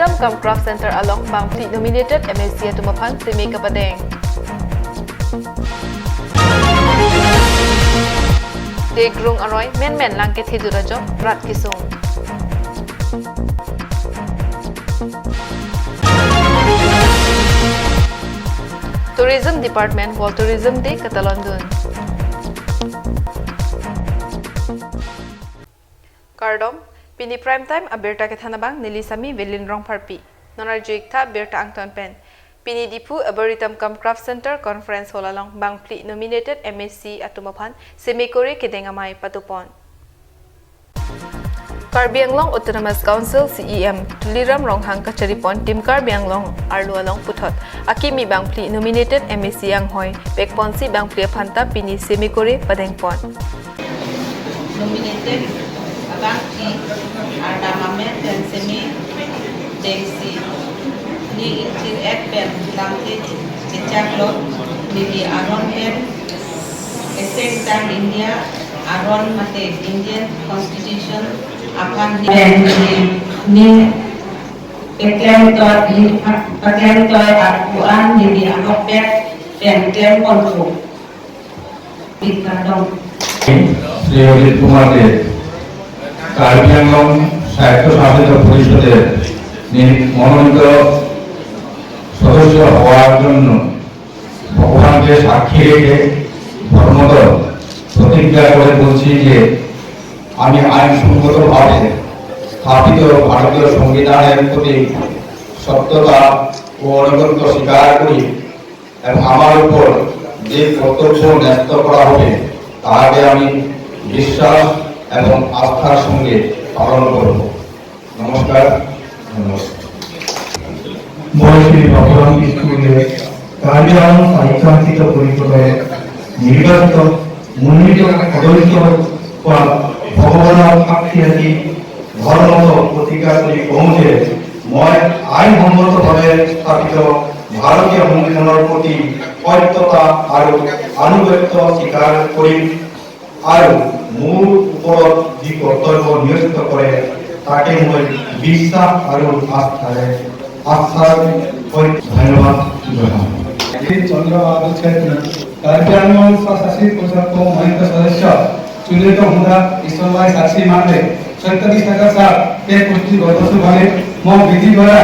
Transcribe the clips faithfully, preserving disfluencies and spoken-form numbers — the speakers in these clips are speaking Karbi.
Kam Craft Center along bangphli nominated M A C atum aphan seme kapadeng. Degrung aroi menmen lang kethedut ajok rat kesung. Tourism Department World Tourism Day katalondun. Kardom, pini Prime Time abirta kethan abang neli Sami Velin Rongpharpi. Non arju-ik tha birta angton pen. Pini Diphu Arboretum cum Craft Center Conference Hall along bangphli nominated M A C atum aphan seme kore kedeng amei patupon. Karbi Anglong Autonomous Council C E M Tuliram Ronghang kacharipon Team Karbi Anglong arlo along puthot akimi bangphli nominated M A C anghoi pekponsi bangphli aphanta pini seme kore padengpon. Nominated abangpi arnam amen pen seme dengsi, ne ingthir-et pen lamthe kechaklo, neli aron pen Aseng tang India aron mate Indian Constitution aphan pen ne, ne peklem toi, peklem toi ako-an neli alokbet pen klem ponpo. Kardom. Shri অজিত কুমার দে, কাৰ্বি আংলং স্বায়ত্তশাসিত পৰিষদে নি-, মনোনীত সদস্য হওয়ার জন্য ভগবানকে সাক্ষী রেখে ধর্মত প্রতিজ্ঞা করে বলছি যে আমি আইনসঙ্গতভাবে স্থাপিত ভারতীয় সংবিধানের প্রতি সত্যতা ও আনুগত্য স্বীকার করি এবং আমার উপর যে কর্তব্য ন্যস্ত করা হবে, তাহাকে আমি বিশ্বাস এবং আস্থার সঙ্গে পালন করব। নমস্কার, ধন্যবাদ। মই শ্ৰী বাপুৰাম কিস্কুৱে কাৰ্বি আংলং স্বায়ত্তশাসিত পৰিষদৰ নিৰ্বাচিত মনোনীত সদস্য হোৱা ভগৱানক সাক্ষী ৰাখি ধৰ্মত প্ৰতিজ্ঞা কৰি কওঁ যে মই আইনসন্মতভাৱে স্থাপিত ভাৰতীয় সংবিধানৰ প্ৰতি সত্যতা আৰু আনুগত্য স্বীকাৰ কৰিম আৰু মোৰ ওপৰত যি কৰ্তব্য ন্যস্ত কৰে, তাকে মই বিশ্বাস আৰু আস্থাৰে, আস্থাৰ সৈতে ধন্যবাদ জনাওঁ। এই চন্দ্ৰ বাহাদুৰ ছেত্ৰী, কাৰ্বি আংলং স্বশাসিত পৰিষদৰ মনোনীত সদস্য, চুনিত হুদা ইছলাই সাক্ষী মানবে, সত্যজিৎ সাগর স্যার, কে পুষ্টি গর্ভসু ভাবে, মই বিধি দ্বারা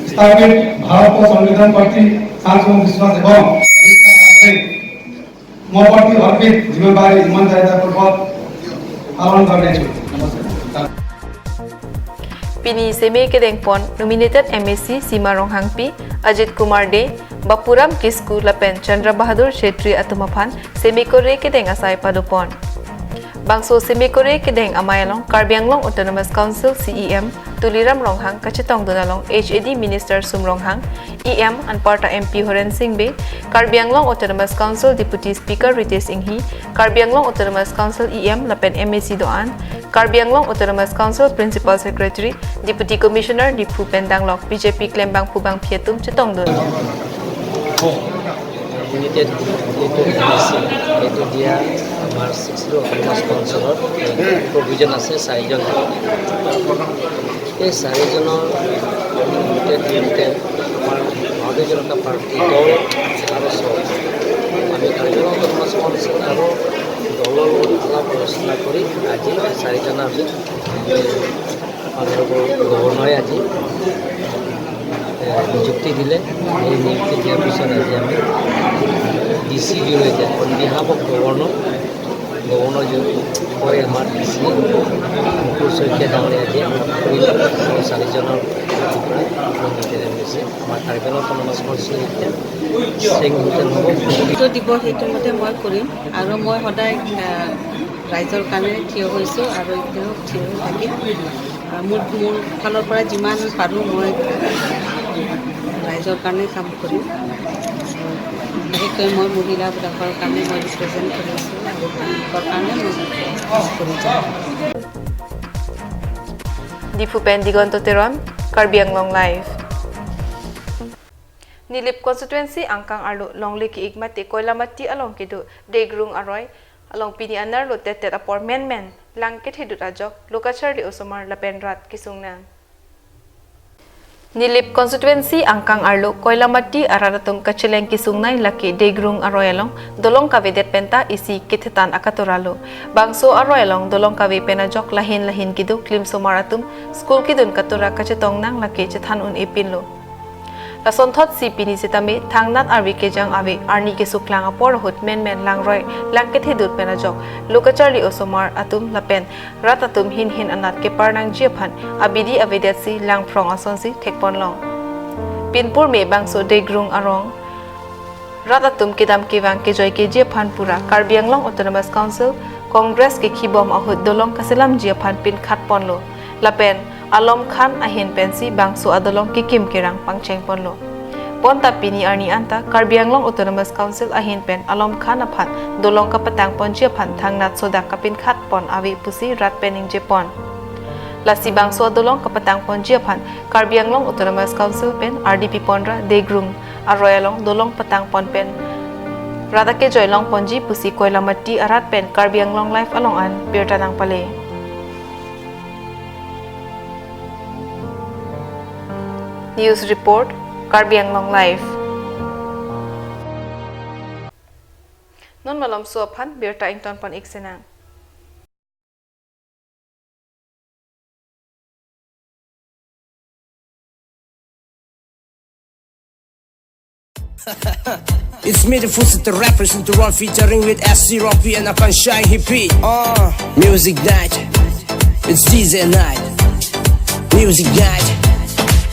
স্থাপিত ভারতীয় সংবিধান প্রতি সাংসম বিশ্বাস এবং বিশ্বাস আছে। মই প্ৰতি অৰ্পিত জিম্মেদাৰী ইমানদাৰিতাপূৰ্বক পালন কৰি আছো। নমস্কাৰ। Pini seme kedengpon nominated M A C Sima Ronghangpi, Ajit Kumar Dey, Bapuram Kisku lapen Chandra Bahadur Chetri atum aphan seme kore kedeng asai padopon. Bangso seme kore kedeng amei along Karbi Anglong Autonomous Council C E M Tuliram Ronghang kachetongdun along H A D Minister Sum Ronghang, E M anparta M P Horen Sing Bey, Karbi Anglong Autonomous Council Deputy Speaker Ritesh Enghi, Karbi Anglong Autonomous Council E M lapen M A C do-an, Karbi Anglong Autonomous Council Principal Secretary, Deputy Commissioner Diphu pen danglok B J P klembangphu bangphi atum chetongdun. Limited এইটো M A চি, এইটো দিয়া আমাৰ ছিক্সটো অট'নমাছ কাউন্সিলৰ প্ৰভিজন আছে চাৰিজন। এই চাৰিজনৰ লিমিটেড লিমিটেড আমাৰ ভাৰতীয় জনতা পাৰ্টি দল আৰু চব আমি কাৰ্বি আংলং অট'নমাছ কাউন্সিল আৰু দলৰ লগত আলাপ আলোচনা কৰি আজি চাৰিজনৰ আমি অনাৰেবল গভৰ্ণৰে আজি, এ, নিযুক্তি দিলে। এই নিযুক্তি দিয়াৰ পিছত আজি আমি ডি চিৰ জৰিয়তে on behalf of governor, governor জ-, হৈ আমাৰ ডি চি মুকুল শইকীয়া ডাঙৰীয়া আজি আমি কৰিলোঁ। আৰু চাৰিজনৰ পৰা নিযুক্তি দিছে। আমাৰ কাৰ্বি আংলং অট'নমাছ কাউন্সিল এতিয়া চেং হোটেল হ'ব। গুৰুত্ব দিব, সেইটো মতে মই কৰিম। আৰু মই সদায়, আহ, ৰাইজৰ কাৰণে থিয় হৈছোঁ আৰু এতিয়াও থিয় হৈ থাকিম। আহ, মোৰ, মোৰ ফালৰ পৰা যিমান পাৰোঁ মই ৰাইজৰ কাৰণে কাম কৰিম। বিশেষকৈ মই মহিলাবিলাকৰ কাৰণে মই ৰিপ্ৰেজেণ্ট কৰি আছোঁ আৰু তেওঁলোকৰ কাৰণে মই কাম কৰি যাম। Diphu pen Digonto Teron, Karbi Anglong Live. Nilip constituency angkang arlo longle ki-ik mate Koilamati along kedo Degrung aroi along pini anerlo tetet apor menmen lang kethedut ajok lo kacharli osomar lapen rat kesung nang. Nilip constituency angkang arlo Koilamati arat atum kacheleng kesungnei lake Degrung aroi along dolong kavedet penta isi kethetan akatura lo. Bangso aroi along dolong kave pen ajok lahin lahin kedo klimsomar atum school kedun katura kachetong nang lake chethan un-e pinlo. Lasonthotsi pini sitame thangnat arve kejang ave arni kesuklang apor ahut menmen langroi lang kethedut pen ajok lo kacharli osomar atum lapen rat atum hin hin anat kepar nangji aphan abidi avedetsi langphrong asonsi thekponlong. Pinpur me bangso Degrung arong rat atum kedam kevang kejoi keji aphan pura Karbi Anglong Autonomous Council Congress kekhibom ahut dolong kaselamji aphan pinkhatponlo. Lapen Alom Khan ahin pensi bangso adolong kekim kerang pangchengponlo. Bonta pini arni anta Karbi Anglong Autonomous Council ahin pen Alom Khan aphan dolong kapatangponji aphan thangnat sodak kapinkhatpon ave pusi rat pen ningjepon. Lasi bangso adolong kapatangponji aphan Karbi Anglong Autonomous Council pen ardi piponra Degrung aroi along dolong patangpon pen rat akejoi longponji pusi Koilamati arat pen Karbi Anglong Live along an birta nangpale. News report, Karbi Anglong Live. Non malomso aphan birta ingtonpon-ik sinang. It's me, the Full Set Rap, representing Ron, featuring with S C Rocky and Akan Shai Hippie. Uh, music night. It's D J night. Music night.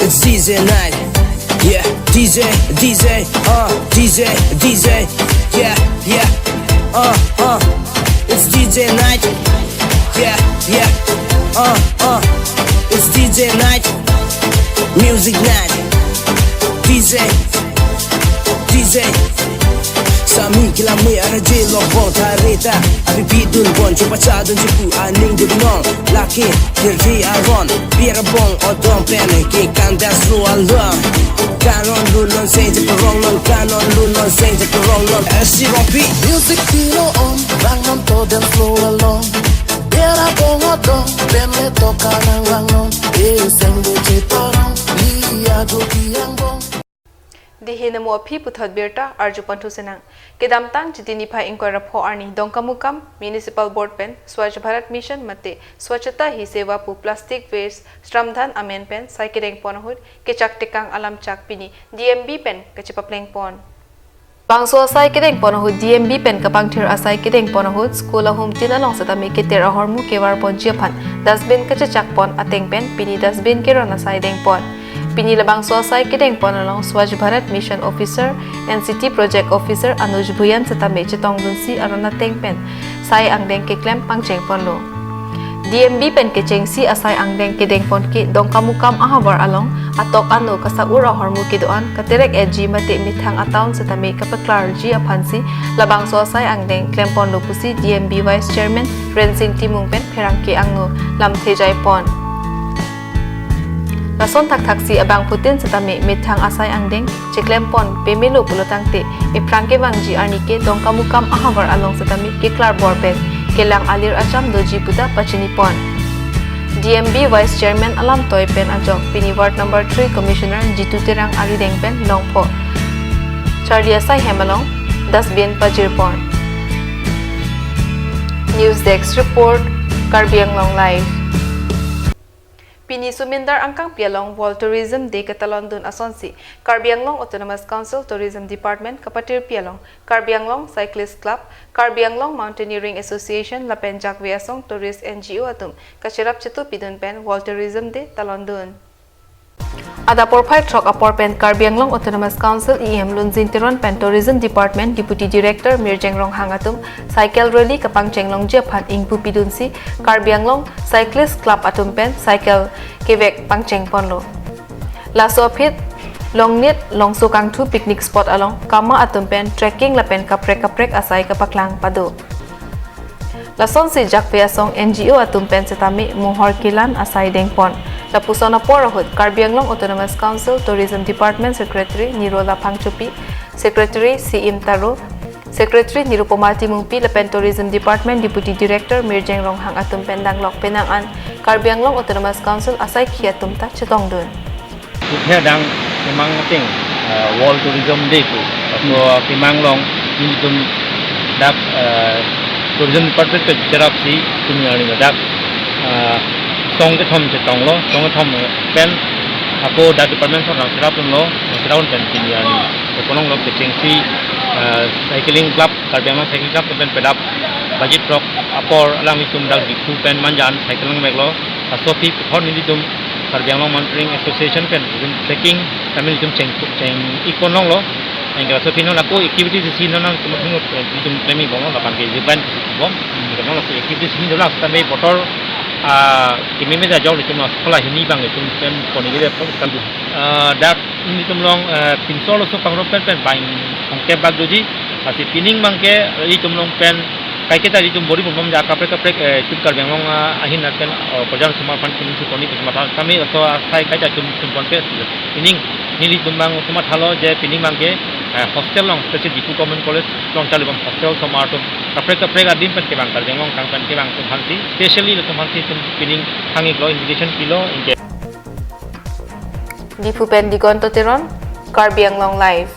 It's D J night. Yeah, D J, D J, uh, D J, D J. Yeah, yeah. Uh, uh. It's D J night. Yeah, yeah. Uh, uh. It's D J night. Music night. D J, D J. Sami kilame arje lok bong thareta. Abi pidun bon chupa chadun chuku aning dun nong. Lake hirji aron. Biar bong odong pen ke kandas lu along. Kanon lu non se je perong non. Kanon lu non se je perong non. S C Rocky. Music pino on. Bang non to dance floor along. Biar bong odong pen le to kanang lang non. Eh, seng de che parong. Li ajo piang bong. Dei he namo aphi puthot birta arjupon thu sinang. Kedamtang Chiti niphai ingkoi ra pho arni Dongkamukam Municipal Board pen Swachh Bharat Mission mate Swachhata Hi Seva pu plastic waste Shramdhan amen pen sai kedengpon ahut kechak tekang alam chak pini D M B pen kachepaplengpon. Bangso asai kedengpon ahut D M B pen kapangthir asai kedengpon ahut school ahum tin along setame keter ahormu kevarponji aphan dustbin kachechakpon ateng pen pini dustbin keron asai dengpon. Pini labangso asai kedengpon along Swachh Bharat Mission Officer, N C T Project Officer Anuj Bhuyan setame chetongdunsi aron ateng pen sai angdeng keklem pangchengponlo. D M B pen kechengsi asai angdeng kedengpon ke Dongkamukam ahavar along atok ano kasa-ur ahormu kedo-an katerek-etji mate methang atown setame kapaklarji aphansi labangso asai angdeng klemponlo pusi D M B Vice Chairman Rensing Timung pen pherangke angno lamthe jaipon. Lason thakthaksi abangphutin setame methang asai angdeng cheklempon pemelo pulotangte ephrang kevangji arni ke Dongkamukam ahavar along setame keklarbor pen kelang alir acham doji puta pachinipon. D M B Vice Chairman alamtoi pen ajok pini Ward number three Commissioner Jitu Terang arideng pen longpho charli asai hem along dustbin pajirpon. News Desk Report, Karbi Anglong Live. Pini Sumindar angkangpi along World Tourism Day ketalondun asonsi Karbi Anglong Autonomous Council Tourism Department kapatirpi along Karbi Anglong Cyclist Club, Karbi Anglong Mountaineering Association lapen Jakve Asong Tourist N G O atum kacherap chetupidun pen World Tourism Day talondun. Adap porphai throk apor pen Karbi Anglong Autonomous Council E M Lunjin Teron pen Tourism Department Deputy Director Mirjeng Ronghang atum cycle rally kapangchenglongji aphan ingpupidunsi Karbi Anglong Cyclist Club atum pen cycle kevek pangchengponlo. Laso aphi Longnit Longso Kangthu picnic spot along kama atum pen trekking lapen kaprek kaprek asai kapaklang pado. Lasonsi Jakve Asong N G O atum pen setame mohor kelan asai dengpon. Lapuson apor ahut Karbi Anglong Autonomous Council Tourism Department Secretary Nirola Phangchopi, Secretary C M Taro, Secretary Nirupoma Timungpi lapen Tourism Department Deputy Director Mirjeng Ronghang atum pen danglok penang an Karbi Anglong Autonomous Council asaikhi atum ta chetongdun. Kuthe dang kemang ting, uh, World Tourism Day pu. So kemang along nelitum dak, uh, Tourism Department pen cherapsi pini arni dak, uh, song kethom chetonglo, song kethom pen ako dak department song nangcherapdunlo, nangcherapdun pen pini arni. So konong lo kechengsi, uh, cycling club, Karbi Anglong Cycling Club pen pedap baji throk apor alanglitum dak Diphu pen Manjan cycle nangveklo. Laso aphi puthot nelitum Karbi Anglong Mountaineering Association pen nelitum trekking kami nelitum cheng cheng-ik pon longlo. Anke laso aphi non ako activities isi non nangtum hung nelitum klem-ik bomlo, lapen ke zip line isi bom. Anke non laso activities isi non lang setame botor, ah, kememe ajok nelitum la sekolah hini abang nelitum pen pon-ik le pon kal du. Ah, dak nelitum along, ah, pinso laso pangrop pen pen bang hongke bak doji. Lasi pining abang ke nelitum along pen kaiketa nelitum bor-i bom ja kaprek kaprek, eh, itum Karbi Anglong, ah, ahin pen, oh, Praja Anand Somar aphan pining si pon-ik pu matha kami laso asai kaita itum itum pon ke pining nelitum abang itum mathalo je pining abang ke, eh, hostel along special Diphu Government College along charli bom hostel osomar atum kaprek kaprek adim pen kevang Karbi Anglong kang pen kevang atum aphansi specially latum aphansi itum pining hang-iklo invitation pilo anke. Diphu pen Digonto Teron, Karbi Anglong Live.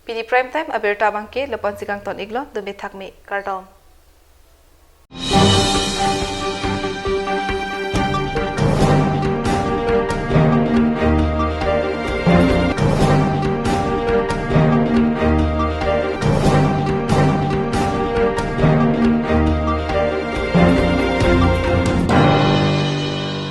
Pini Prime Time abirta abang ke lapu-an si kangton-iklo, dome thakme, kardom.